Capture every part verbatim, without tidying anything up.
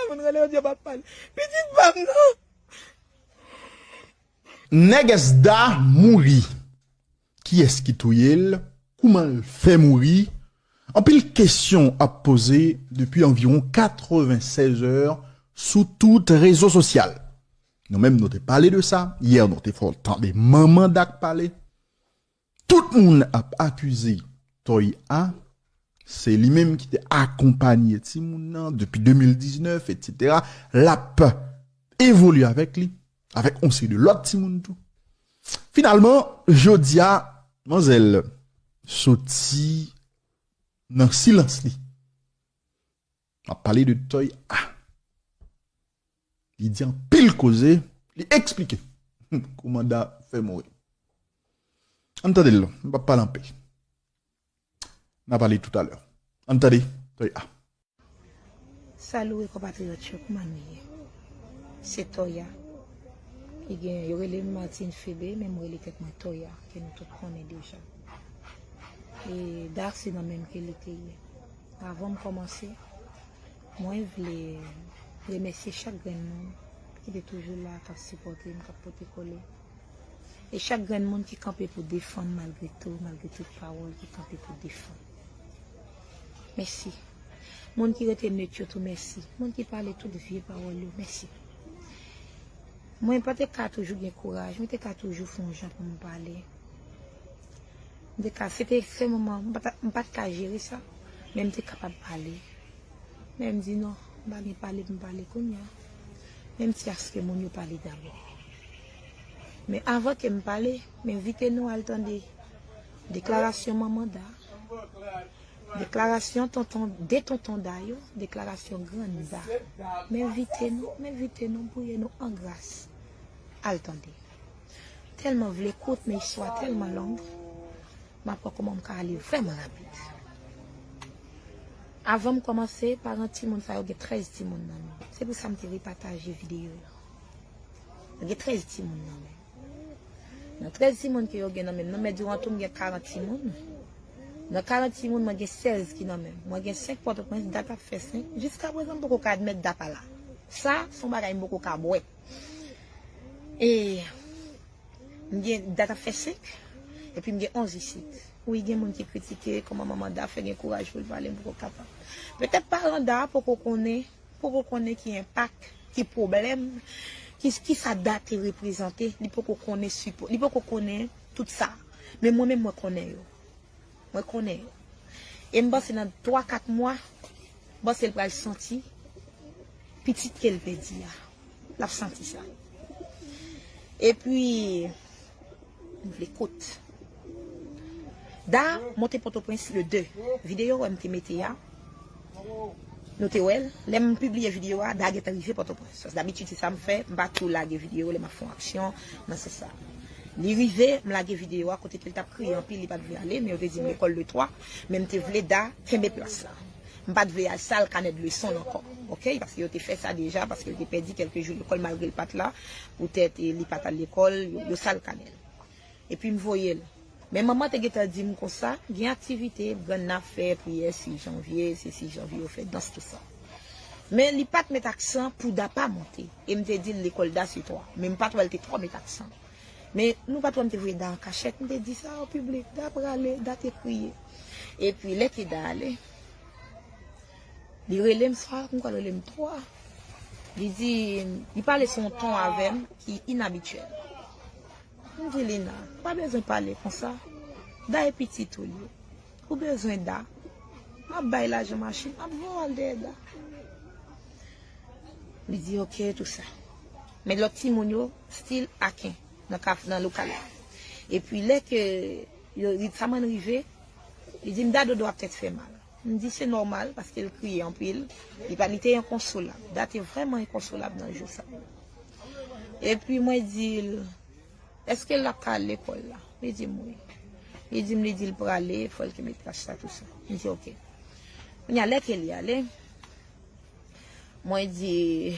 Moun rele yo di yo p ap pale. Pitit pa m nan. Nèg Esda mouri. Kiyès ki touye l? Kouman l fè mouri? Anpil kesyon ap poze depi anviwon katrevennsèz è sou tout rezo sosyal. Nou menm, nou te pale de sa. Yè, nou te fè w tande manman Da k pale. Tout moun ap akize Toya. Se li menm ki te akonpanye timoun nan depi de mil diznèf, etsetera. L ap evolye avèk li, avèk yon seri de lòt timoun tou. Finalman, jodi a, manzèl soti nan silans li. M ap pale de Toya. Li di anpil koze, li eksplike kouman Da fè mouri. Ann tande l non, m p ap pale anpil. N a pale toutalè. Ann tande Toya. Salut konpatriyòt yo, kouman nou ye? Se Toya. Li gen, yo rele m Martine Febe, men m rele tèt mwen Toya, ke nou tout konnen deja. E Da se nan menm ke li te ye. Avan m kòmanse, mwen vle remèsye chak grenn moun ki te toujou la, k ap sipòte m, k ap pote kole. E chak grenn moun ki kanpe pou defann malgre tou, malgre tout pawòl ki kanpe pou defann. Mèsi. Moun ki rete net yo tou, mèsi. Moun ki pale tout vye pawòl yo, mèsi. Mwen pa te ka toujou gen kouraj, mwen te ka toujou fè yon jan pou m pale. M te ka, se te se moman, m pa t, m pa t ka jere sa, men m te kapab pale. Men m di non, m pa gen pale pou m pale kounye a. Men m ti aske moun yo pale dabò. Men avan ke m pale, m envite nou al tande deklarasyon manman Da, deklarasyon tonton, de tonton Da yo, deklarasyon grann Da. M envite nou, m envite nou, m priye nou an gras. Al tande. Tèlman vle kout, men istwa tèlman long. M ap wè kòman m ka ale vrèman rapid. Avan m kòmanse, paran timoun sa yo gen trèz timoun nan men. Se pou sa m te repataje videyo yo. Yo gen trèz timoun nan men. Nan trèz timoun ke yo gen nan men m, nan men Durantou m gen karant timoun. Nan karant timoun, mwen gen sèz ki nan men m. Mwen gen senk Pòtoprens, Da t ap fè senk. Jiskaprezan, m poko ka admèt Da pa la. Sa, se yon bagay m poko ka bwè. E m gen, Da t ap fè senk, epi m gen onz isit. Wi, gen moun ki kritike kòman manman Da fè gen kouraj pou l pale, m poko kapab. Petèt paran Da poko konnen, poko konnen ki enpak, ki pwoblèm, ki, ki sa Da te reprezante, li poko konnen sipò, li poko konnen tout sa. Men mwen menm, mwen konnen yo. Mwen konnen yo. E m panse nan twa, kat mwa, m panse l pral santi pitit ke l pèdi a. L ap santi sa. Epi, m vle kout. Da monte Pòtoprens le de. Videyo wè m te mete a. Nou te wè l. Lè m pibliye videyo a, Da gentan rive Pòtoprens. Paske dabitid se sa m fè, m pa tou lage videyo lè m ap fè yon aksyon nan sans sa. Li rive, m lage videyo a kote ke l t ap kriye anpil, li pa t vle ale, men yo te di m lekòl le twa, men m te vle Da kenbe plas la. M pa t vle al sal kanè de leson l ankò, oke? Paske yo te fè sa deja, paske l te pèdi kèlke jou lekòl malgre l pa t la, poutèt, e, li pa t al lekòl, yo, yo sal kanè l. Epi m voye l. Men manman te gentan di m konsa, gen aktivite, grann nan ap fè priyè sis janvye, se sis janvye yo fè dans, tout sa. Men li pa t met aksan pou Da pa monte. E m te di l lekòl Da se twa. Men m pa t wè l te twò met aksan. Men nou pa t wè m te voye Da an kachèt, m te di sa o piblik, Da prale, Da te kriye. Epi lè ke Da ale, li rele m swa, m kwè l rele m twa. Li di, li pale sou yon ton avè m ki inabityèl. M di Lina, ou pa bezwen pale konsa. Da e pitit ou l ye. Ou bezwen Da. M ap bay lajan machin, m ap voye w al dèyè Da. Li di oke, tou sa. Men lòt timoun yo, still aken, nan kaf, nan lokal la. Epi lè ke yo, li, sa mwen rive, li di m Da dodo ap tèt fè mal. M di se nòmal, paske l kriye anpil. Li pa, li te enkonsolab. Da te vrèman enkonsolab nan jou sa yo. Epi mwen di l, èske l ap ka al lekòl la? Li di m wi. Li di m, li di l prale, fò l kenbe tach la, tou sa. M di oke. Kounye a, lè ke li ale, mwen di,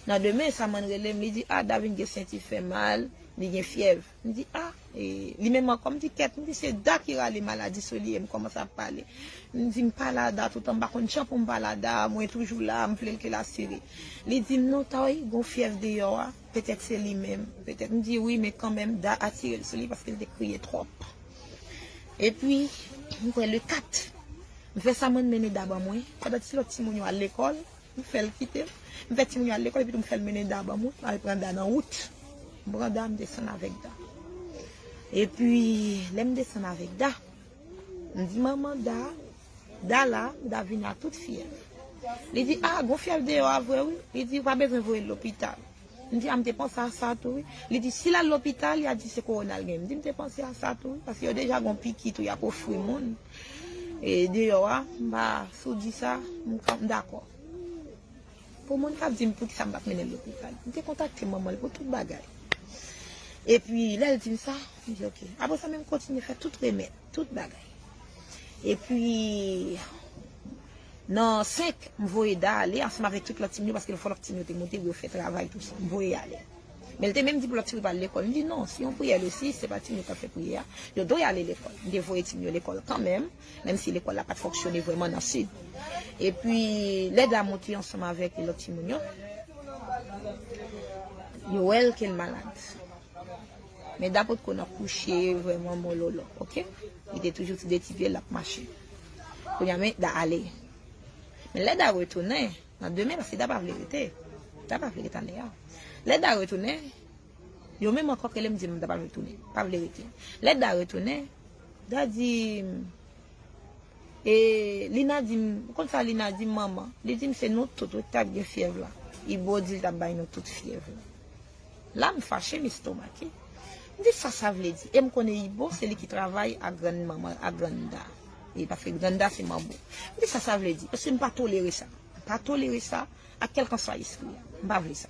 nan demen, sa mwen rele m, li di, a, Da vin gen senti fè mal, li gen fyèv. M di, a, E li menm ankò, m di, kèt, m di, se Da ki rale maladi sou li, e m kòmanse ap pale. M di, m pale a Da toutan, m pa konn jan pou m pale a Da, mwen toujou la, m vle l ke l asire. Li di m, non, Tawi, gon fyèv deyò a, petèt se li menm. Petèt, m di, wi, men kanmenm, Da atire l sou li paske l te kriye twòp. Epi, m kwè le kat, m fè sa, mwen mennen Da ban mwen, pandan ti lòt timoun yo al lekòl. M fè l kite m. M fè timoun yo al lekòl, epi tou m fè l mennen Da ban mwen. M al pran Da nan wout. M pran Da, m desann avèk Da. Epi, lè m desann avèk Da, m di manman Da, Da la, Da vini a tout fyèv. Li di, a, gon fyèv deyò a vre, wi. Li di, ou pa bezwen voye l lopital. M di, a, m te panse a sa tou, wi. Li di, si l al lopital, y a di se kowona l gen. M di, m te panse a sa tou, wi, paske yo deja gon piki tou y ap ofri moun. E deyò a, m pa, si w di sa, m, m dakò. Pou moun k ap di m poukisa m pa t mennen l lopital, m te kontakte manman l pou tout bagay. Epi, lè l di m sa, m di, oke. Apre sa, men m kontinye fè tout remèd, tout bagay. Epi, nan senk, m voye Da ale ansanm avèk tout lòt timoun yo, paske fò lòt timoun yo te monte pou yo fè travay, tou sa. M voye ale. Men l te menm di pou lòt timoun yo pa al lekòl. M di, non, se yon priyè le sis, se pa timoun yo k ap fè priyè a. Yo dwe ale lekòl. M te voye timoun yo lekòl kanmenm, menm si lekòl la pa t fonksyone vrèman nan sid. Epi, lè Da monte ansanm avèk lòt timoun yo, yo wè l ke l malad. Men Da potko nan kouche vrèman mololo, oke? Li te toujou sou de ti pye l ap mache. Kounye a, men Da ale. Men lè Da retounen, nan demen, paske Da pa vle rete. Da pa vle rete ane a. Lè Da retounen, yo menm ankò k rele m di m Da pa vle tounen, pa vle rete. Lè Da retounen, Da di m, e Lina di m, ou konn sa Lina di m, manman? Li di m se nou tout wi k t ap gen fyèv la. Ibo di l t ap bay nou tout fyèv la. La, m fache, m estomake. M di sa sa vle di. E m konnen Ibo, se li ki travay ak grann manman, ak grann Da. E paske grann Da se manbo. M di sa sa vle di. Paske m pa tolere sa. M pa tolere sa ak kèlkanswa espri a. M pa vle sa.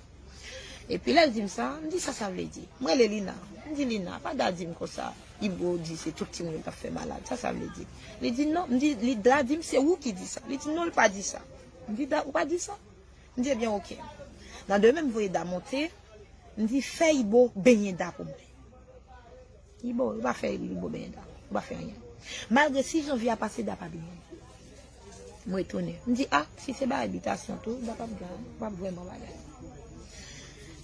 Epi lè l di m sa, m di sa sa vle di. M rele Lina. M di Lina, pa Da di m konsa. Ibo di se tout timoun yo k ap fè malad. Sa sa vle di? Li di non. M di, li Da di m se ou ki di sa. Li di non, l pa di sa. M di Da, ou pa di sa? M di, ebyen, oke. Nan demen, m voye Da monte. M di, fè Ibo benyen Da pou mwen. Ibo, ou pa fè Ibo benyen Da. Ou pa fè anyen. Malgre sis janvye a pase, Da pa benyen. M retounen. M di, a, si se bagay bitasyon tou, Da p ap gen, p ap vrèman bagay.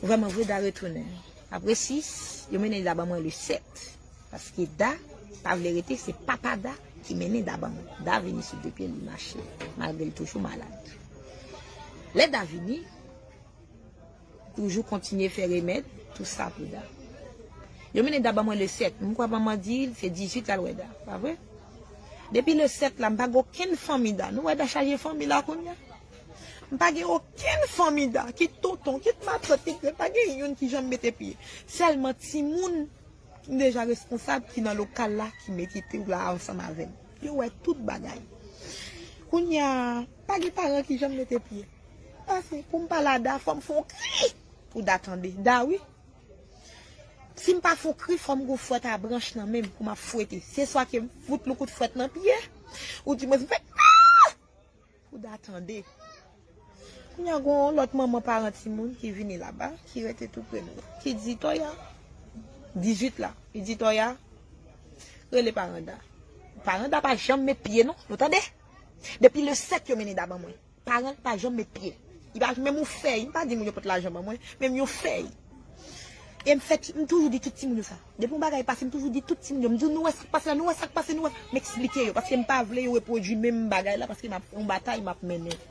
Vrèman vre, Da retounen. Apre sis, yo mennen Da ban mwen le sèt. Paske Da pa vle rete, se papa Da ki mennen Da ban mwen. Da vini sou de pye l, li mache, malgre l toujou malad. Lè Da vini, toujou kontinye fè remèd, tou sa pou Da. Yo mennen Da ban mwen le sèt, m kwè manman di l se dizuit l al wè Da, pa vre? Depi le sèt la, m pa gen okenn fanmi Da. Nou wè Da chaje fanmi la kounye a? M pa gen okenn fanmi Da, kit tonton, kit matant, kit grann, pa gen youn ki janm mete pye. Sèlman timoun ki deja responsab, ki nan lokal la, ki mete pye la ansanm avè m. Yo wè tout bagay. Kounye a, pa gen paran ki janm mete pye. Pase, pou m pale a Da, fò m fè yon kri pou Da tande. Da, wi. Si m pa fè yon kri, fò m gon fwèt a branch nan men m pou m ap fwete. Se swa ke m fout l yon kout fwèt nan pye, ou di mwen m fè, a! Pou Da tande. Kounye a, gon lòt manman paran timoun ki vini laba, ki rete tou pre nou, ki di, Toya, dizuit la, li di, Toya, rele paran Da. Paran Da pa janm met pye non, nou tande? Depi le sèt yo mennen Da ban mwen. Paran pa janm met pye. Li pa menm yon fèy, m pa di moun yo pot lajan ban mwen, menm yon fèy. E m fè, m toujou di tout timoun yo sa. Depi yon bagay pase, m toujou di tout timoun yo. M di, nou wè sa k pase la, nou wè sa k pase, nou wè. M eksplike yo, paske m pa vle yo repwodui menm bagay la, paske m ap, yon batay m ap mennen.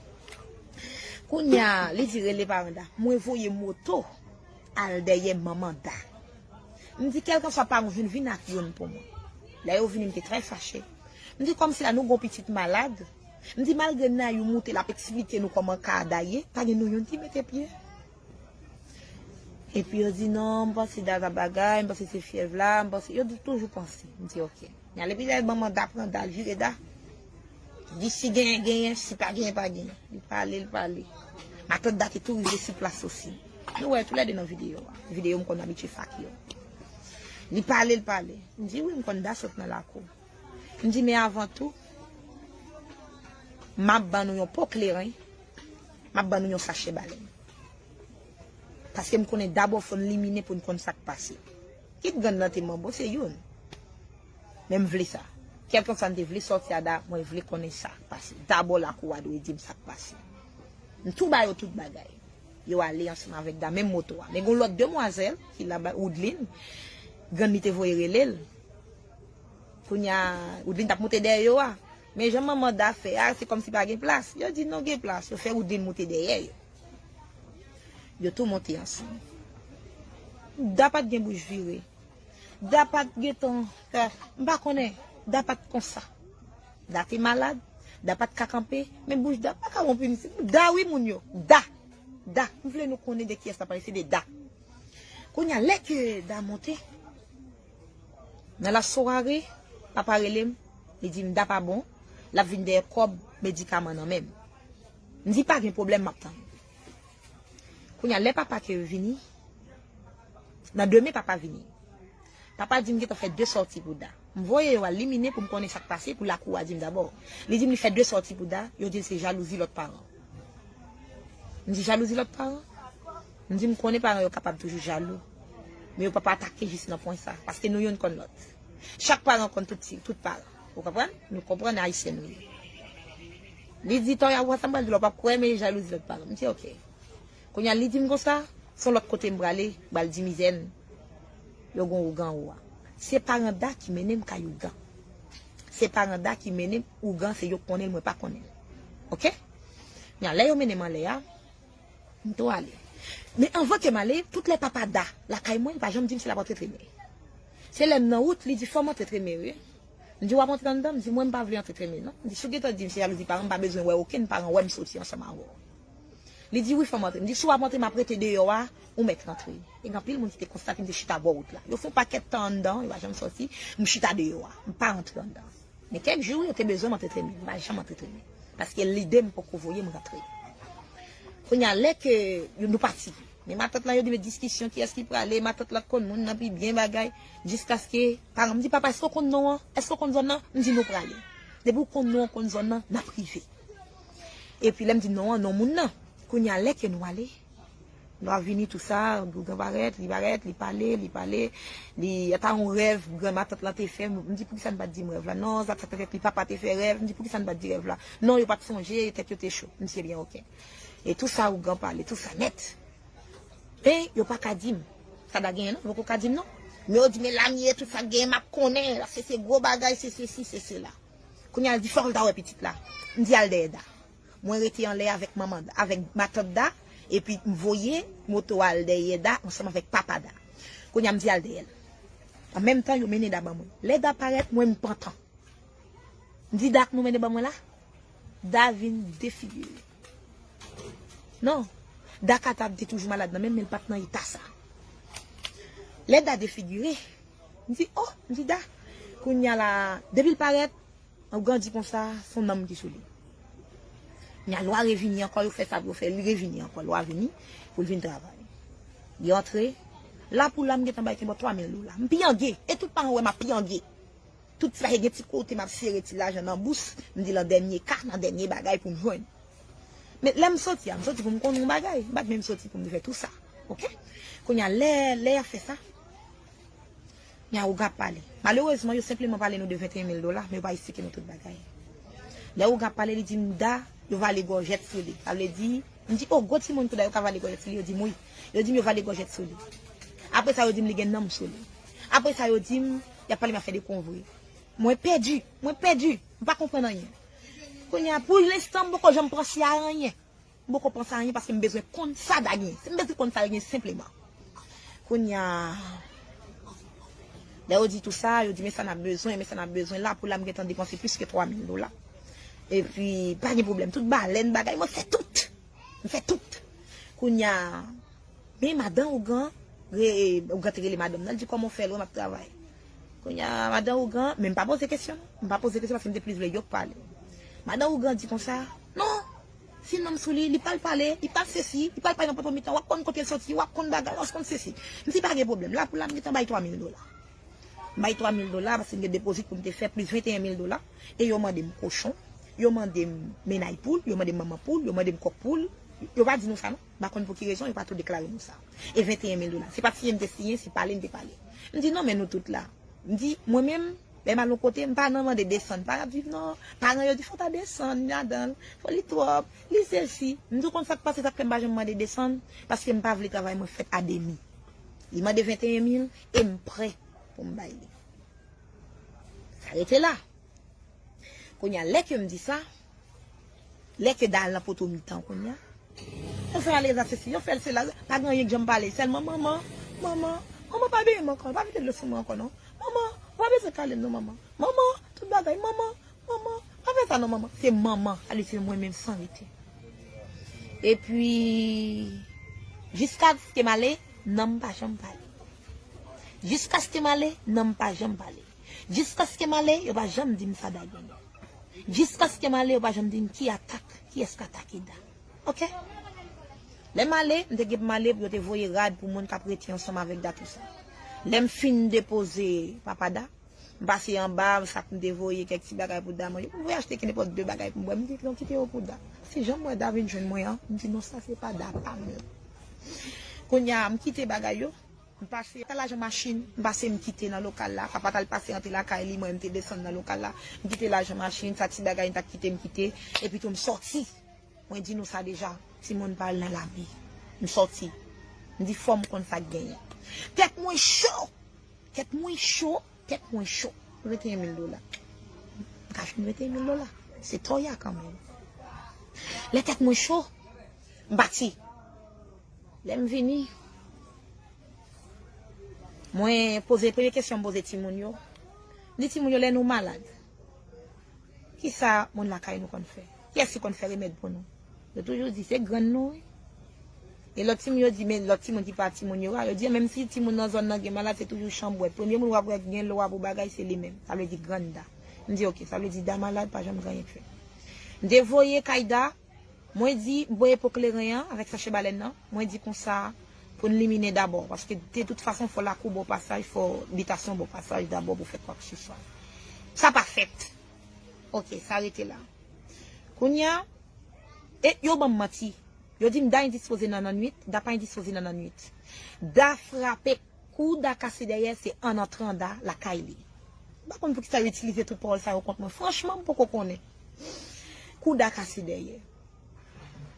Kounye a, li di rele paran Da. Mwen voye moto al dèyè manman Da. M di, kèlkanswa paran w jwenn, vin ak youn pou mwen. Lè yo vini, m te trè fache. M di, kòmsi la nou gon pitit malad. M di, malgre Nayou moute, l ap eksplike nou kòman ka Da ye, pa gen nou youn ki mete pye. Epi yo di, non, m panse Da t ap bagay, m panse se fyèv la, m panse, yo di toujou panse. M di, oke. N ale pi lè manman Da pran Da, l vire Da. Di si genyen, genyen, si pa genyen, pa genyen. Li pale, li pale. Matant Da te tou rive sou plas osi. Nou wè toulède nan videyo a. Videyo m konn abitye fake yo. Li pale, li pale. M di, wi, m konn Da sot nan lakou. M di, men avan tou, m ap ban nou yon po kleren, m ap ban nou yon sachè balèn. Paske m konnen dabò fò n limine pou n konn sa k pase. Kit grann nan te manbo, se youn. Men m vle sa. Kèlkanswa n te vle sòti a Da, mwen vle konnen sa k pase. Dabò lakou a dwe di m sa k pase. M tou ba yo tout bagay. Yo ale ansanm avèk Da, menm moto a. Men gen yon lòt demwazèl ki la ba Woodline, grann li te voye rele l. Kounye a, Woodline t ap monte dèyè yo a. Men jan manman Da fè a, se kòmsi pa gen plas. Yo di non, gen plas. Yo fè Woodline monte dèyè yo. Yo tou monte ansanm. Da pa t gen bouch vire. Da pa t gentan fè, m pa konnen. Da pa t konsa. Da te malad. Da pa t ka kanpe. Men bouch Da pa ka wonp isit. Da wi moun yo. Da. Da. M vle nou konnen de kiyès n ap pale. Se de Da. Kounye a, lè ke Da monte, nan lasware, papa rele m. Li di m Da pa bon. L ap vin dèyè kòb medikaman nan men m. M di pa gen pwoblèm, m ap tann. Kounye a, lè papa ke vini, nan demen papa vini. Papa di m gentan fè de sòti pou Da. M voye yo al liminen pou m konnen sa k pase, pou lakou a di m dabò. Li di m li fè de sòti pou Da, yo di l se jalouzi lòt paran. M di jalouzi lòt paran? M di m konnen paran yo kapab toujou jalou. Men yo pa pa atake jis nan pwen sa, paske nou youn konn lòt. Chak paran konn tout ti, tout paran. Ou konprann? Nou konprann ayisyen nou ye. Li di, Toya, ou wè sa m pral di w la, w p ap kwè, men jalouzi lòt paran. M di, oke. Kounye a, li di m konsa, se yon lòt kote m prale, m pral di mizè n, yo gen ougan ou a. Se paran Da ki mennen m kay ougan. Se paran Da ki mennen m ougan, se yo k konnen l, mwen pa konnen l. Oke? Kounye a, lè yo mennen m anlè a, m tou ale. Men anvan ke m ale, tout lè papa Da lakay mwen, li pa janm di m si l ap antre tremen. Se lè m nan wout, li di, fò m antre tremen, wi. M di, w ap antre anndan? M di, mwen, m pa vle antre tremen, non. M di, si w gentan di m se jalouzi paran, m pa bezwen wè okenn paran wè m soti ansanm avè w. Li di, wi, fò m antre. M di, si w ap antre, m ap rete deyò a, ou mèt rantre. E gen anpil moun ki te konstate m te chita bò wout la. Yo fè yon pakèt tan anndan, yo pa janm sòti, m chita deyò a. M pa rantre anndan. Men kèk jou, yo te bezwen m antre tremen. M pa janm antre tremen. Paske lide m poko voye m rantre. Kounye a, lè ke yo, nou pati. Men matant lan, yo di, men diskisyon, kiyès ki prale, matant lan konn moun nan pi byen bagay, jiskaske, paran m di, papa, èske w konn non an? Èske w konn zòn nan? M di, nou prale. Depi w konn non an, konn zòn nan, n ap rive. Epi lè m di non an, non moun nan. Kounye a, lè ke nou ale, nou ap vini tou sa, ougan parèt, li parèt, li pale, li pale, li, ata yon rèv granmatant lan te fè, m di, poukisa n pa t di m rèv la? Non, sa, sa te fèt, li papa te fè rèv, m di, poukisa n pa t di rèv la? Non, yo pa t sonje, tèt yo te cho. M di, ebyen, oke. E tou sa ougan pale, tou sa nèt. Men, yo pa ka di m. Sa Da genyen, non? Yo poko ka di m, non? Men yo di, men Lamie, tout sa k genyen, m ap konnen, se, se gwo bagay, se sesi, se sela. Kounye a, l di, fòk l ta wè pitit la. M di, al dèyè Da. Mwen rete anlè avèk manman, avèk matant Da, epi m voye moto a al dèyè Da ansanm avèk papa Da. Kounye a, m di, al dèyè l. An menm tan, yo mennen Da ban mwen. Lè Da parèt, mwen, m pantan. M di, Da k nou mennen ban mwen la? Da vin defigire. Non. Da ka ta te toujou malad nan menm, men l pa t nan eta sa. Lè Da defigire, m di, o, m di, Da. Kounye a la, depi l parèt, ougan di konsa, se yon nanm ki sou li. Kounye a, lwa revini ankò, yo fè sa pou yo fè, li revini ankò, lwa vini pou l vin travay. Li antre, la pou la, m gentan bay kenbò twa mil dola. M pyonge, e tout paran wè m ap pyonge. Tout sa, e gen ti kote m ap sere ti lajan nan bous, m di nan dènye ka, nan dènye bagay pou m jwenn. Men lè m soti a, m soti pou m konn yon bagay. M pa t menm soti pou m te fè tou sa. Oke? Kounye a, lè, lè y ap fè sa, kounye a, ougan ap pale. Malerezman, yo senpleman pale nou de venteyen mil dola, men yo pa esplike nou tout bagay. Lè ougan ap pale, li di m, Da, yo vale gòjèt sou li. Sa vle di, m di, o, gwo timoun tou Da, yo ka vale gòjèt sou li? Yo di m, wi. Yo di m, yo vale gòjèt sou li. Apre sa, yo di m, li gen nanm sou li. Apre sa, yo di m, y ap pale m afè de konvre. Mwen pèdi, mwen pèdi, m pa konprann anyen. Kounye a, pou lenstan, m poko janm panse a anyen. M poko panse a anyen paske m bezwen konn sa Da gen. M bezwen konn sa yo gen senpleman. Kounye a, lè yo di tou sa, yo di, men sa n ap bezwen, men sa n ap bezwen. La pou la, m gentan depanse plis ke twa mil dola. Epi, pa gen pwoblèm. Tout balèn, bagay, mwen fè tout. M fè tout. Kounye a, men madan ougan, re, ougan te rele madanm nan, li di, kòman w fè l wè m ap travay? Kounye a, madan ougan, men m pa poze kesyon, non. M pa poze kesyon paske m te plis vle yo k pale. Madan ougan di konsa, non, si nanm sou li, li pral pale, li pral sesi, li pral pale nan poto mitan, w ap konn kote l soti, w ap konn bagay, w ap konn sesi. M di pa gen pwoblèm, la pou la, m gentan bay twa mil dola. M bay twa mil dola paske m gen depozit pou m te fè, plis venteyen mil dola. E yo mande m kochon, yo mande m mennay poul, yo mande m manman poul, yo mande m kòk poul. Yo pa di nou sa non. M pa konn pou ki rezon, yo pa tou deklare nou sa. E venteyen mil dola. Se pa t siyen m te siyen, se pale m te pale. M di, "Non, men nou tout la." M di, "Mwen menm, lè m al yon kote, m pa nan mande desann. Pa ap viv non. Paran yo di, fò w ta desann ladan l. Fò li twòp. Li sesi." M di, "Ou konn sa k pase, sa k fè m pa janm mande desann? Paske m pa vle travay mwen fèt a demi. Li mande venteyen mil e m prè pou m bay li." Sa rete la. Kounye a, lè ke m di sa, lè ke Dal nan poto mitan kounye a, yo fè ale sa sesi, yo fè l sela, pa gen anyen k janm pale, sèlman manman, manman, manman pa benyen m ankò, pa vide dlo sou mwen ankò non. Manman, ou pa bezwen kale m non manman. Manman, tout bagay, manman, manman, pa fè sa non manman. Se manman, ale se mwen menm san rete. Epi, jiskaske m ale, nanm pa janm pale. Jiskaske m ale, nanm pa janm pale. Jiskaske m ale, yo pa janm di m sa Da genyen. Jiskaske m ale, yo pa janm di m ki atak, kiyès k atake Da. Oke? Lè m ale, m te gen pou m ale pou yo te voye rad pou moun k ap rete ansanm avèk Da tousa. Lè m fin depoze papa Da, m pase anba, sak m te voye, kèk ti bagay pou Da manje. M voye achte kenenpòt de bagay pou m bwè. M di, "Non, kite yo pou Da." Se jan m wè Da vin jwenn mwen an, m di, "Non, sa se pa Da pa m." Kounye a, m kite bagay yo. M pase, ta lajan machin, m pase m kite nan lokal la. Papa t al pase antre lakay li, mwen m te desann nan lokal la. M kite lajan machin, sa ti bagay m t ap kite, m kite. Epi tou m sòti. Mwen di nou sa deja, timoun pa al nan lame. M sòti. M di fò m konn sa k genyen. Tèt mwen cho! Tèt mwen cho, tèt mwen cho. Venteyen mil dola. M ka jwenn venteyen mil dola. Se toya kanmenm. Lè tèt mwen cho, m pati. Lè m vini, mwen poze, premye kesyon m poze timoun yo, m di, "Timoun yo, lè nou malad, kisa moun lakay nou konn fè? Kiyès ki konn fè remèd pou nou?" Yo toujou di, "Se grann nou, wi." E lòt timoun yo di, men lòt timoun ki pa timoun yo a, yo di, "Menm si timoun nan zòn nan gen malad, se toujou chanbwèt. Premye moun w ap wè gen lwa pou bagay, se li menm." Sa vle di grann Da. M di, "Oke, sa vle di Da malad, pa janm gen anyen k fè." M te voye kay Da, mwen di, m voye po kleren an avèk sachè balèn nan, mwen di konsa, pou n liminen dabò, paske de tout fason, fò lakou bò pasaj, fò bitasyon bò pasaj dabò pou fè kwakseswa. Sa pa fèt. Oke, sa rete la. Kounye a, e yo ban m manti. Yo di m Da endispoze nan lannwit, Da pa endispoze nan lannwit. Da frape, kou Da kase dèyè, se an antran Da lakay li. M pa konn poukisa yo itilize tout pawòl sa yo kont mwen. Franchman, m poko konnen. Kou Da kase dèyè.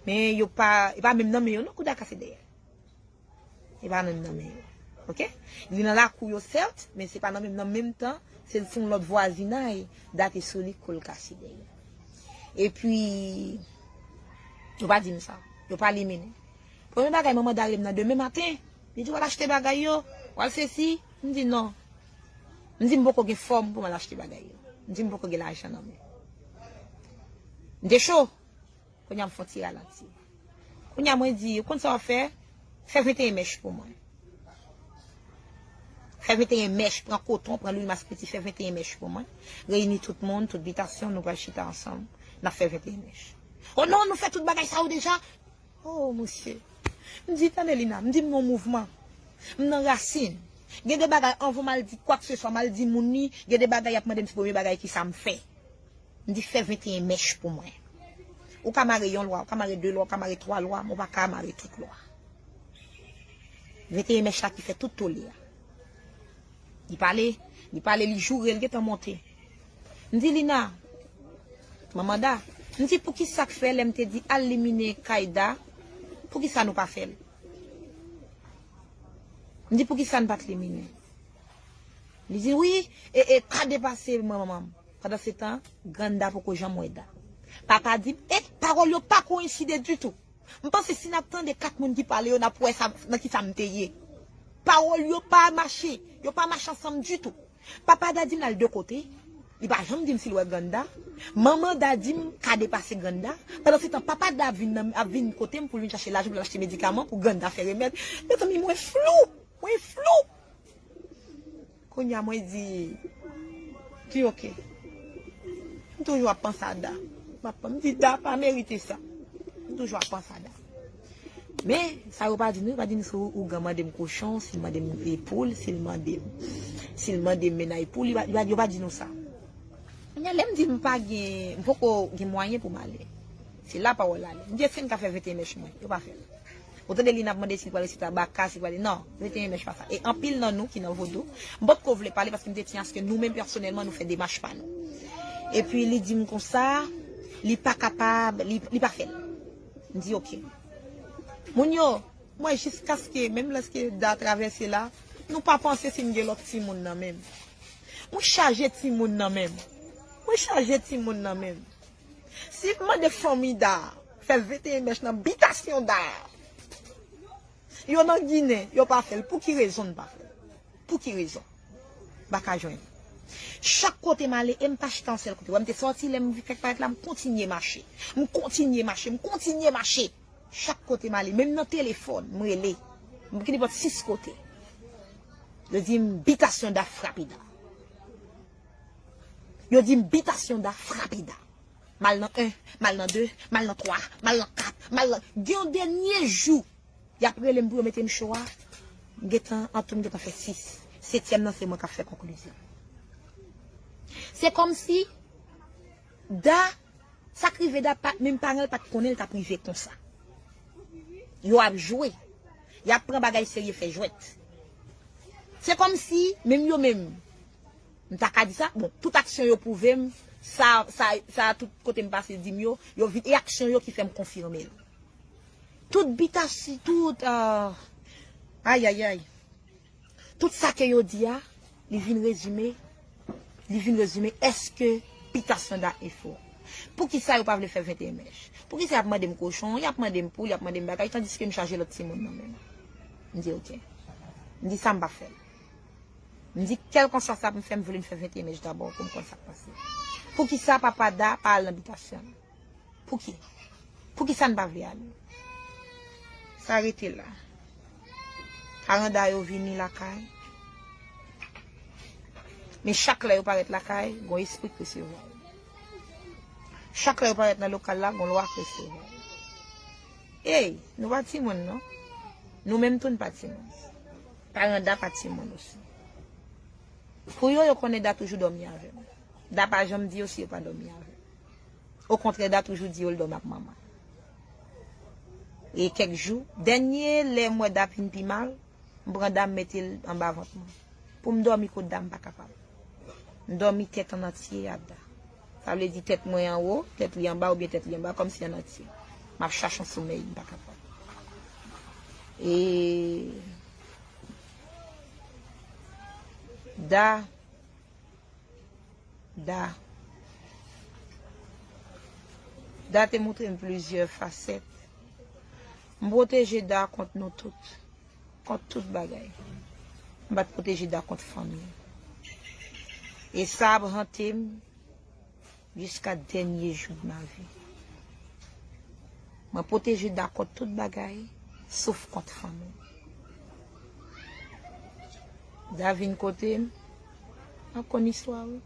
Men yo pa, e pa menm nan men yo non kou Da kase dèyè. E pa menm nan men yo. Oke? Li nan lakou yo sèt, men se pa nan menm, nan menm tan, se sou yon lòt vwazinay, Da te sou li kou l kase dèyè. Epi, yo pa di m sa. Yo pa liminen. Premye bagay, manman Da rele m nan demen maten. Li di, "W al achte bagay yo, w al sesi." M di, "Non." M di, "M poko gen fòm pou m al achte bagay yo." M di, "M poko gen lajan nan men." M te cho. Kounye a m fè yon ti ralanti. Kounye a mwen di, "Ou konn sa w ap fè? Fè venteyen mèch pou mwen. Fè venteyen mèch, pran koton, pran lwil maspiti, fè venteyen mèch pou mwen. Reyini tout moun, tout bitasyon, nou pral chita ansanm. N ap fè venteyen mèch." "O non, nou fè tout bagay sa yo deja." O, mesye. M di, "Tande, Lina, m di m nan mouvman. M nan rasin. Gen de bagay, anvan m al di kwakseswa, m al di moun li, gen de bagay y ap mande m, se premye bagay ki sa m fè." M di, "Fè venteyen mèch pou mwen. Ou ka mare yon lwa, ou ka mare de lwa, ou ka mare twa lwa, men ou pa ka mare tout lwa." Venteyen mèch la ki fè tout tole a. Li pale, li pale, li joure, li gentan monte. M di, "Lina, manman Da," m di, "Poukisa k fè lè m te di al liminen kay Da, poukisa nou pa fè l?" M di, "Poukisa n pa t liminen?" Li di, "Wi, e, e, ka depase manman m." Pandansetan, grann Da poko janm wè Da. Papa di m, e, pawòl yo pa koyenside ditou. M panse si n ap tande kat moun ki pale yo, n ap wè sa, nan ki sa m te ye. Pawòl yo pa mache, yo pa mache ansanm ditou. Papa Da di m l al de kote, li pa janm di m si l wè grann Da. Manman Da di m ka depase grann Da. Pandansetan, papa Da ap vin, nan, ap vin kote m pou l vin chache lajan pou l achte medikaman pou grann Da fè remèd. Mezanmi, mwen flou, mwen flou. Kounye a mwen di, di oke. M toujou ap panse a Da. M ap, m di Da pa merite sa. M toujou ap panse a Da. Men, sa yo pa di nou, yo pa di nou si ougan mande m kochon, si l mande m, e, poul, si l mande m, si l mande m mennaj poul, yo pa, yo pa, yo pa di nou sa. Kounye a, lè m di m pa gen, m poko gen mwayen pou m ale. Se la pawòl la ale. M di, èske n ka fè venteyen mèch mwen? Yo pa fè l. Ou tande li n ap mande si li pral resite Abaka, si li pral, non, venteyen mèch pa sa. E anpil nan nou ki nan vodou, m potko vle pale paske m te tyen aske nou menm pèsonèlman nou fè demach pa nou. Epi li di m konsa, li pa kapab, li, li pa fè l. M di oke. Moun yo, mwen jiskaske, menm lèske Da travèse la, nou pa panse si m gen lòt timoun nan men m. Mwen chaje timoun nan men m. Mwen chaje timoun nan men m. Si m mande fanmi Da fè venteyen mèch nan bitasyon Da, yo nan Ginen, yo pa fè l. Pou ki rezon n pa fè l? Pou ki rezon? M pa ka jwenn. Chak kote m ale, e m pa chita yon sèl kote. Wè m te sòti, lè m fèk parèt la, m kontinye mache. M kontinye mache, m kontinye mache. Chak kote m ale, menm nan telefòn, m rele. M kite pòt sis kote. Yo di m bitasyon Da frape Da. Yo di m bitasyon Da frape Da. M al nan en, m al nan de, m al nan twa, m al nan kat, m al nan, gen yon dènye jou, y ap rele m pou yo mete m cho a. M gentan, an tou, m gentan fè sis. Setyèm nan, se mwen k ap fè konklizyon. Se kòmsi Da, sa k rive Da, pa, menm paran l pa t konnen l t ap rive konsa. Yo ap jwe. Y ap pran bagay serye fè jwèt. Se kòmsi, menm yo menm, m ta ka di sa, bon, tout aksyon yo pwouve m, sa, sa, sa, tout kote m pase di m yo, yo vin, e aksyon yo ki fè m konfime l. Tout bitasi, tout, ah, ayayay. Tout sa ke yo di a, li vin rezime, li vin rezime èske bitasyon Da e fo. Poukisa yo pa vle fè venteyen mèch? Poukisa y ap mande m kochon, y ap mande m poul, y ap mande m bagay, tandiske m chaje lòt timoun nan men m? M di oke. M di sa m p ap fè l. M di kèlkanswa sa pou m fè, m vle m fè venteyen mèch dabò pou m konn sa k pase. Poukisa papa Da pa al nan bitasyon l? Pouki? Poukisa n pa vle ale? Sa rete la. Paran Da yo vini lakay. Men chak lè yo parèt lakay, gon espri k resevwa yo. Chak lè yo parèt nan lokal la, gon lwa k resevwa yo. Ey, nou pa timoun non. Nou menm tou n pa timoun. Paran Da pa timoun osi. Pou yo, yo konnen Da toujou dòmi avè m. Da pa janm di yo si yo pa dòmi avè m. Okontrè, Da toujou di yo l dòmi ak manman. E kèk jou, dènye lè m wè Da vin pi mal, m pran Da m mete l anba vant mwen. Pou m dòmi kot Da m pa kapab. M dòmi tèt an antye a Da. Sa vle di tèt mwen anwo, tèt li anba oubyen tèt li anba, kòmsi an antye. M ap chache yon somèy, m pa kapab. E Da Da. Da te montre m plizyè fasèt. M pwoteje Da kont nou tout. Kont tout bagay. M pa t pwoteje Da kont fanmi. E sa ap hante m jiska dènye jou de ma vi. Mwen pwoteje Da kont tout bagay, sof kont fanmi. Da vin kote m, m ap konn istwa wi.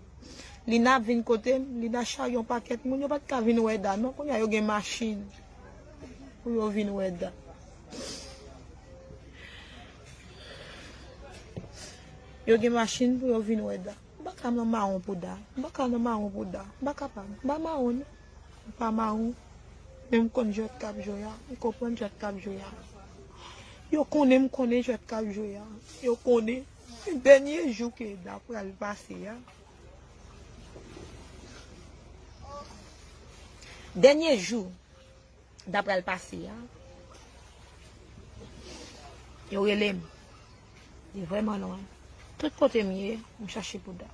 Lina ap vin kote m, Lina charye yon pakèt moun, yo pa t ka vin wè Da non, kounye a yo gen machin pou yo vin wè Da. Yo gen machin pou yo vin wè Da. M pa ka nan mawon pou Da. M pa ka nan mawon pou Da. M pa kapab. M pa mawon non. M pa mawon. Men m konn jwèt k ap jwe a. M konprann jwèt k ap jwe a. Yo konnen m konnen jwèt k ap jwe a. Yo konnen. Dènye jou ke Da pral pase a. Dènye jou Da pral pase a. Yo rele m. Li vrèman lwen. Tout kote m ye, m chache pou Da.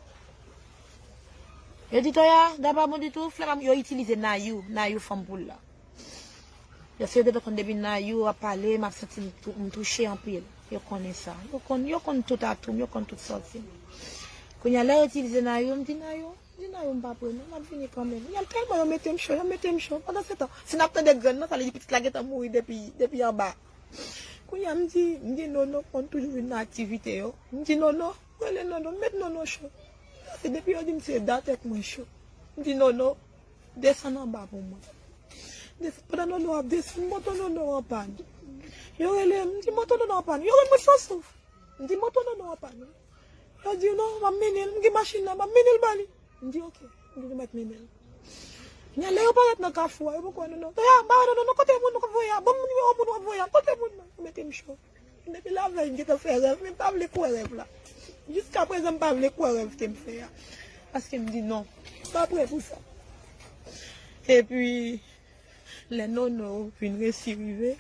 Yo di Toya, Da pa bon ditou, flè pa bon, yo itilize Nayou, Nayou fanm poul la. Yo se yo te konn depi Nayou ap pale, m ap santi m tou-, m touche anpil. Yo konnen sa. Yo konn, yo konn tout atou m, yo konn tout sòti m. Kounye a, lè yo itilize Nayou, m di Nayou, Di Nayou m pa pre non, m ap vini kanmenm. Y al tèlman yo mete m cho, yo mete m cho. Pandan se tan, si n ap tande grenn nan, sa vle di pitit la gentan mouri depi, depi anba. Kounye a, m di, m di Nono konn toujou vin nan aktivite yo. M di Nono, rele Nono, m met Nono cho. Paske depi yo di m se Da tèt mwen cho. M di Nono, desann anba pou mwen. Desann, pandan Nono ap desann, moto Nono anpàn. Yo rele m, m di moto Nono anpàn. Yo rele mwen san souf. M di moto Nono anpàn. Yo di non, m ap mennen l, m gen machin nan, m ap mennen l ba li. M di oke, m di nou mèt mennen l. Men lè yo parèt nan kafou a, yo poko wè Nono. Toya, m pa wè Nono non, kote moun nou k ap voye a? Ban m nimewo moun w ap voye a, kote moun nan? Depi lavèy m gentan fè rèv, men m pa vle kwè rèv la. Jiska prezan m pa vle kwè rèv ke m fè a. Paske m di non, m pa prè pou sa. Epi, lè Nono vin resi rive,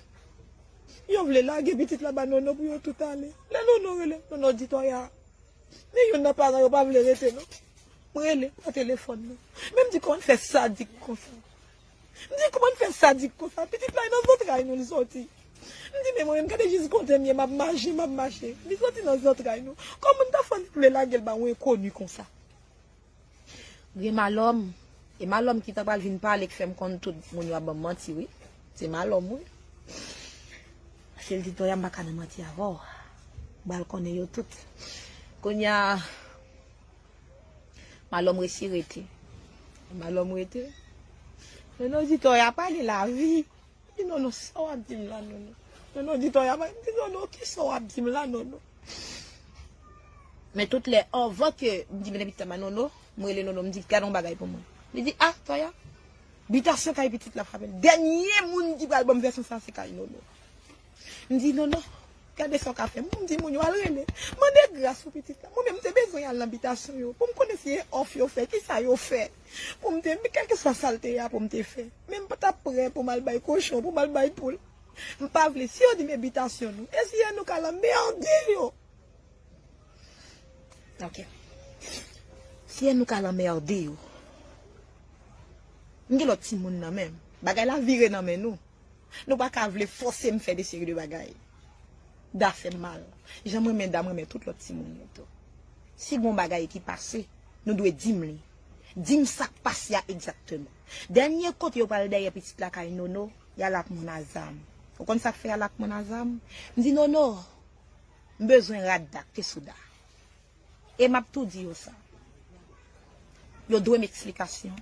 yo vle lage pitit la ba Nono pou yo tout ale. Lè Nono rele, Nono di Toya, men youn nan paran yo pa vle rete non. M rele, pran telefòn nan. Men m di kòman n fè sadik konsa. M di kòman n fè sadik konsa. Pitit la e nan zantray nou li soti. M di men mwen menm gade jis kote m ye, m ap mache, m ap mache. Li soti nan zantray nou. Kòman n ta fè n vle lage l ba yon enkoni konsa? Gen malòm. E malòm ki ta pral vin pale k fè m konn tout moun yo ap ban m manti wi. Se malòm wi. Paske l di Toya m pa ka nan manti avè w. M pral konnen yo tout. Kounye a, malòm resi rete. Malòm rete. Nono di Toya pa gen lavi. Di Nono sa w ap di m la Nono. Nono di Toya pa di Nono kisa w ap di m la Nono. Men tout lè anvan ke m di mennen pitit la ba Nono, m rele Nono m di gade yon bagay pou mwen. Li di ah Toya, bitasyon kay pitit la frape l. Dènye moun ki pral ban m vèsyon sa se kay Nono. M di Nono, gade sa w ka fè m. M di moun yo al rele. Mande gras pou pitit la. Mwen menm m te bezwen al nan bitasyon yo pou m konnen si e òf yo fè, kisa yo fè. Pou m te, kèlkeswa sa l te ye a pou m te fè. Men m pa t ap prè pou m al bay kochon, pou m al bay poul. M pa vle. Si yo di m e bitasyon nou, e si e nou k al anmède yo? Ok. Si e nou k al anmède yo. M gen lòt timoun nan men m. Bagay la vire nan men nou. Nou pa ka vle fòse m fè de seri de bagay. Da fè m mal. Jan m renmen Da, m renmen tout lòt timoun yo tou. Si gon bagay ki pase, nou dwe di m li. Di m sa k pase a egzakteman. Dènye kote yo pral dèyè pitit la kay Nono, y al ak moun a zam. Ou konn sa k fè y al ak moun a zam? M di Nono, m bezwen rad Da k te sou Da. E m ap tou di yo sa. Yo dwe m eksplikasyon.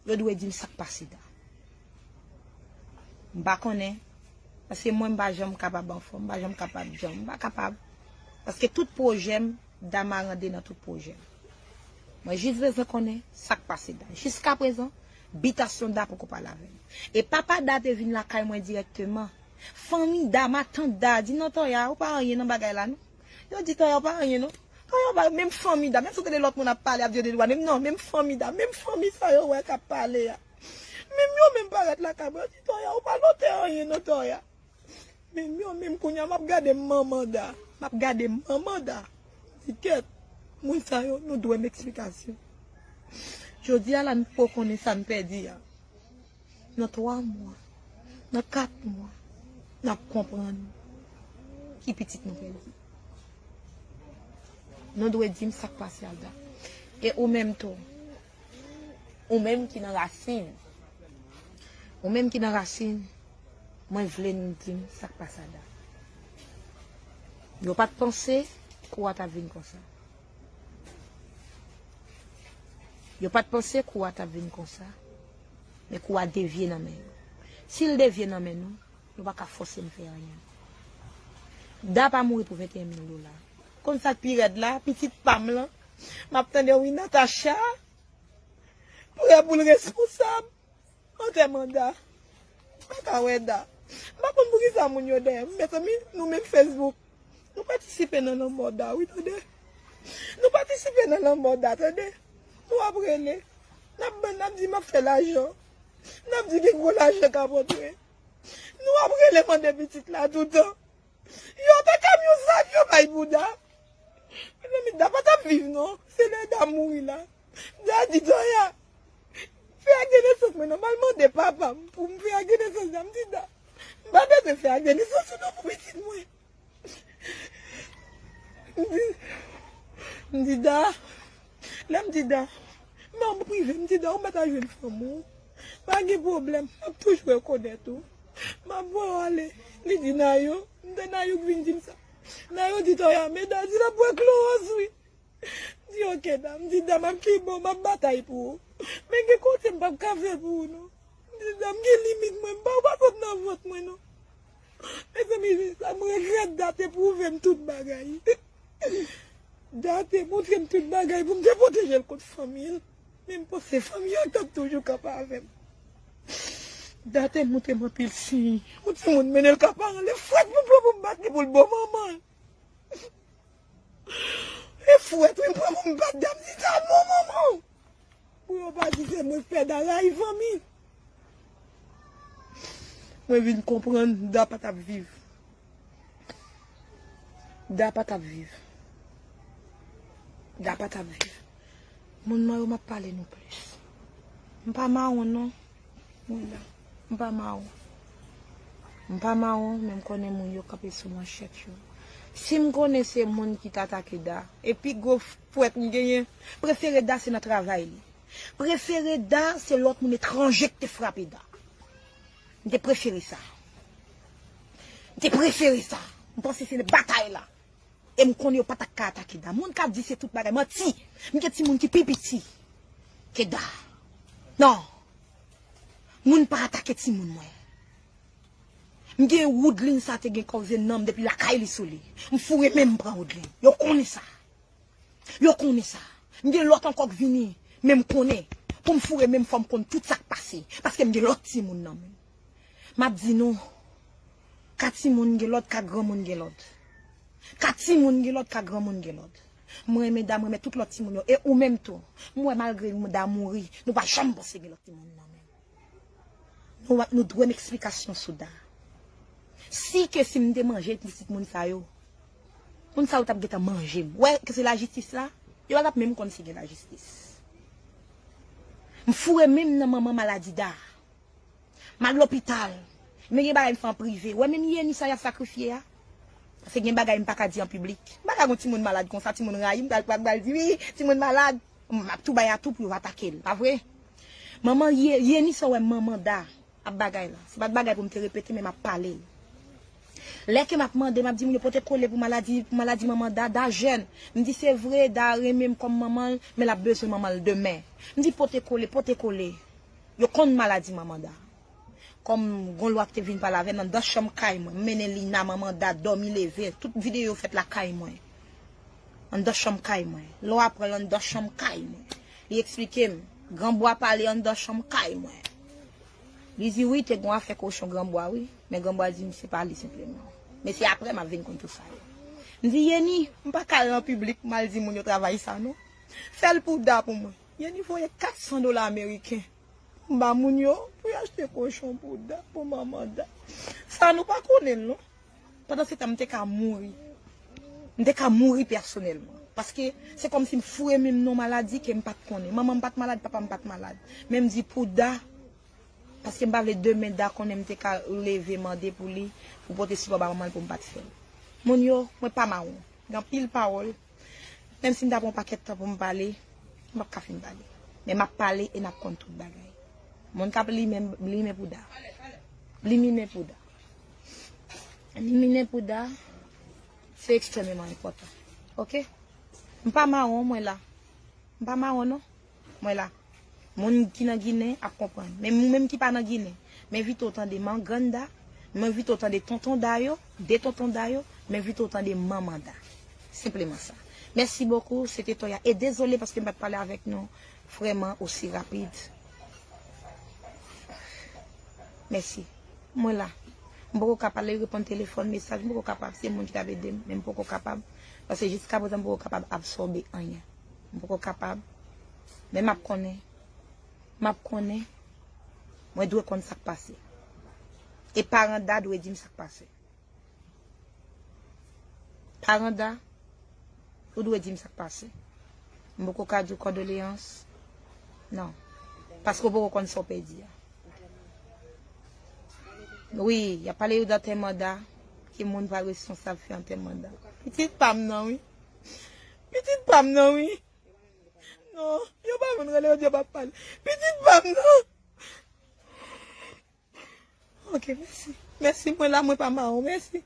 Yo dwe di m sa k pase Da. M pa konnen. Paske mwen m pa janm kapab anfòm, m pa janm kapab janm, m pa kapab. Paske tout pwojè m, Da marande nan tout pwojè m. Mwen jis bezwen konnen sa k pase Da. Jiska prezan, bitasyon Da poko pale avè m. E papa Da te vin lakay mwen dirèkteman. Fanmi Da, matant Da, di non Toya, ou pa anyen nan bagay la non. Yo di Toya ou pa anyen non. Toya ou pa, menm fanmi Da, menm si w tande lòt moun ap pale, ap di yo de dwa, menm non, menm fanmi Da, menm fanmi sa yo wè k ap pale a. Menm yo menm parèt lakay mwen, yo di Toya ou pa note anyen non Toya. Menm yo menm kounye a m ap gade manman Da, m ap gade manman Da. Di kèt, moun sa yo, nou dwe m eksplikasyon. Jodi a la n poko konnen sa n pèdi a. Nan twa mwa, nan kat mwa, n ap konprann ki pitit nou pèdi. Nou dwe di m sa k pase ak Da. E ou menm tou, ou menm ki nan rasin, ou menm ki nan rasin, mwen vle n di m sa k pase ak Da. Yo pa t panse kou a t ap vin konsa. Yo pa t panse kou a t ap vin konsa, men kou a devye nan men yo. Si l devye nan men nou, nou pa ka fòse m fè anyen. Da pa mouri pou venteyen mil dola. Konn sa k pi rèd la, pitit pa m lan, m ap tande wi Natacha prè pou l responsab. Antèman Da. M pa ka wè Da. M pa konn poukisa moun yo dèyè m. Mezanmi, nou menm Facebook. Nou patisipe nan lanmò Da, wi, tande. Nou patisipe nan lanmò Da, tande. Nou ap rele. N ap ban, n ap di m ap fè lajan. N ap di gen gwo lajan k ap antre. Nou ap rele mande pitit la toutan. Yo te kòm yon zam yo bay pou Da. Mezanmi, Da pa t ap viv non. Se lè Da mouri la. Da di Toya, fè ak de nesans mwen non, m al mande papa m pou m fè ak de nesans Da. M di Da, m pa bezwen fè ak de nesans ou non pou pitit mwen. M di, m di Da, lè m di Da, m an prive, m di Da, ou mèt al jwenn fanm ou. Pa gen pwoblèm, m ap toujou rekonèt ou. M ap voye w ale. Li di Nayou, m te Nayou k vin di m sa. Nayou di Toya, men Da di l ap bwè klowòz wi. M di oke Da, m di Da m ap kenbe w, m ap batay pou ou. Men gen kote m p ap ka fè pou ou non. M di Da m gen limit mwen, m pa, ou pa sot nan vant mwen non. Mezanmi, sa m regrèt Da te pwouve m tout bagay. Da te montre m tout bagay pou m te pwoteje l kont fanmi l. Men m panse fanmi an t ap toujou kanpe avè m. Da te montre m anpil siy. Yon timoun mennen l ka paran l, e fwèt pou pran pou m bat li pou l bon manman l. E fwèt wi m pran pou m bat Da, m di Da bon manman w. Pou yo pa di se mwen k fè Da rayi fanmi l. Mwen vin konprann Da pa t ap viv. Da pa t ap viv. Da pa t ap viv. Moun mwen yo m ap pale nou plis. M pa mawon non. Mwen la. M pa mawon. M pa mawon, men m konnen moun yo kanpe sou manchèt yo. Si m konnen se moun ki t atake Da, e pi gwo fwèt m genyen, prefere Da se nan travay li. Prefere Da se lòt moun etranje ki te frape Da. M te prefere sa. M te prefere sa. M panse se batay la. E m konnen yo pa t ap ka atake Da. Moun k ap di se tout bagay, manti. M gen timoun ki pi piti ke Da. Non. Moun pa atake timoun mwen. M gen Woodline sa te gen koze nan m depi lakay li sou li. M foure men m pran Woodline. Yo konnen sa. Yo konnen sa. M gen lòt ankò k vini, men m konnen. Pou m foure men m fò m konn tout sa k pase. Paske m gen lòt timoun nan men m. M ap di nou, ka timoun gen lòd, ka granmoun gen lòd. Ka timoun gen lòd, ka granmoun gen lòd. Mwen renmen Da, mwen renmen tout lòt timoun yo. E ou menm tou. M wè malgre Da mouri, nou pa janm panse gen lòt timoun nan men m. Nou, nou dwe m eksplikasyon sou Da. Si ke si m te manje pitit moun sa yo, moun sa yo t ap gentan manje m. Wè ke se lajistis la, yo pa t ap menm konn si gen lajistis. M foure men m nan manman maladi Da. M al lopital. Men gen bagay m fè an prive. Wè menm Yeni sa y ap sakrifye a. Paske gen bagay m pa ka di an piblik. M pa ka gon timoun malad konsa, timoun rayi m, pral pral pral di wi, timoun malad. M ap tou bay atou pou yo atake l, pa vre? Manman Ye- Yeni sa w wè manman Da ap bagay la. Se pa t bagay pou m te repete, men m ap pale l. Lè ke m ap mande, m ap di moun yo pote kole pou maladi, pou maladi manman Da, Da jèn. M di se vre, Da renmen m kòm manman l, men l ap bezwen manman l demen. M di pote kole, pote kole. Yo konn maladi manman Da. Kòm gon lwa ki te vin pale avè m anndan chanm kay mwen, m mennen Lina, manman Da, dòmi leve, tout videyo fèt lakay mwen. Anndan chanm kay mwen. Lwa pran l anndan chanm kay mwen. Li eksplike m, granbwa pale anndan chanm kay mwen. Li di wi, te gon afè kochon granbwa wi, men granbwa di m se pa li senpleman. Men se aprè m ap vin konn tout sa yo. M di Yeni, m pa ka al nan piblik m al di moun yo travay sa non. Fè l pou Da pou mwen. Yeni voye kat san dola ameriken. M ba moun yo pou y achte kochon pou Da, pou manman Da. Sa nou pa konnen l non. Pandan se tan m te ka mouri. M te ka mouri pèsonèlman. Paske se kòmsi m foure men m nan maladi ke m pa t konnen. Manman m pa t malad, papa m pa t malad. Men m di pou Da, paske m pa vle demen Da konnen m te ka leve mande pou li, pou pote sipò ba manman l pou m pa t fè l. Moun yo, mwen pa mawon. Gen anpil pawòl. Menm si m ta pran yon pakèt tan pou m pale, m p ap ka fin pale. Men m ap pale e n ap konn tout bagay. Moun k ap limen, limen pou Da. Liminen pou Da. Liminen pou Da, se ekstrèmeman enpòtan. Oke? M pa mawon, mwen la. M pa mawon, non. Mwen la. Moun ki nan Ginen ap konprann. Men moun menm ki pa nan Ginen, m envite w tande Mangrann Da, m envite w tande Tonton Da yo, de Tonton Da yo, m envite w tande Manman Da. Senpleman sa. Mèsi bokou, se te Toya. E dezole paske m pa t pale avèk nou vrèman osi rapid. Mèsi. Mwen la. M poko ka pale, reponn telefòn, mesaj, m poko kapab. Se moun ki t ap ede m, men m poko kapab. Paske jiska prezan, m poko kapab absòbe anyen. M poko kapab. Men m ap konnen. M ap konnen. Mwen dwe konn sa k pase. E paran Da dwe di m sa k pase. Paran Da, ou dwe di m sa k pase. M poko ka di w kondoleyans. Non. Paske w poko konn sa w pèdi a. Wi, y ap pale yo d antèman Da, ki moun pral responsab fè antèman Da. Pitit pa m nan, wi. Pitit pa m nan, wi. Non, yo pa vin rele yo di yo p ap pale. Pitit pa m nan. Ok, mèsi. Mèsi, mwen la, mwen pa mawon. Mèsi.